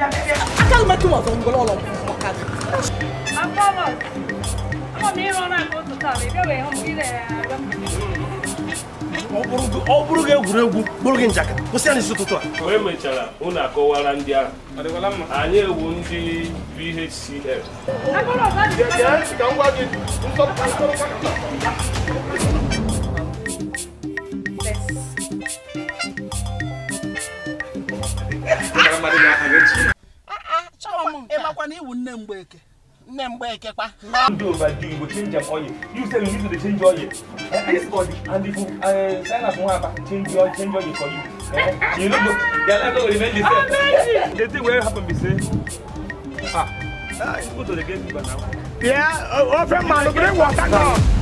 Aka gị metụ m ọzọ, ngwere ọlọ maka gị. Ọ bụrụ gị egwuregwu, bụrụ gị njakịrị, kwụsị ya n'isi ụtụtụ a. Mgbe e mechara, unu akọwara ndị ahụ anyị ewu ndị VHCF. Ịmakwa na iwu nne Mgbeke, nne Mgbeke kwa. Do overdo, you go change am oil. You sef, you need to dey change oil. Eh, this body, and if you sign up one app, change oil for you. Eh, you no go, your life no go remain the same. The thing wey happen be say, ah, ah, it's good to dey get fever now. Bịa, ofe mmanụ, bring water come.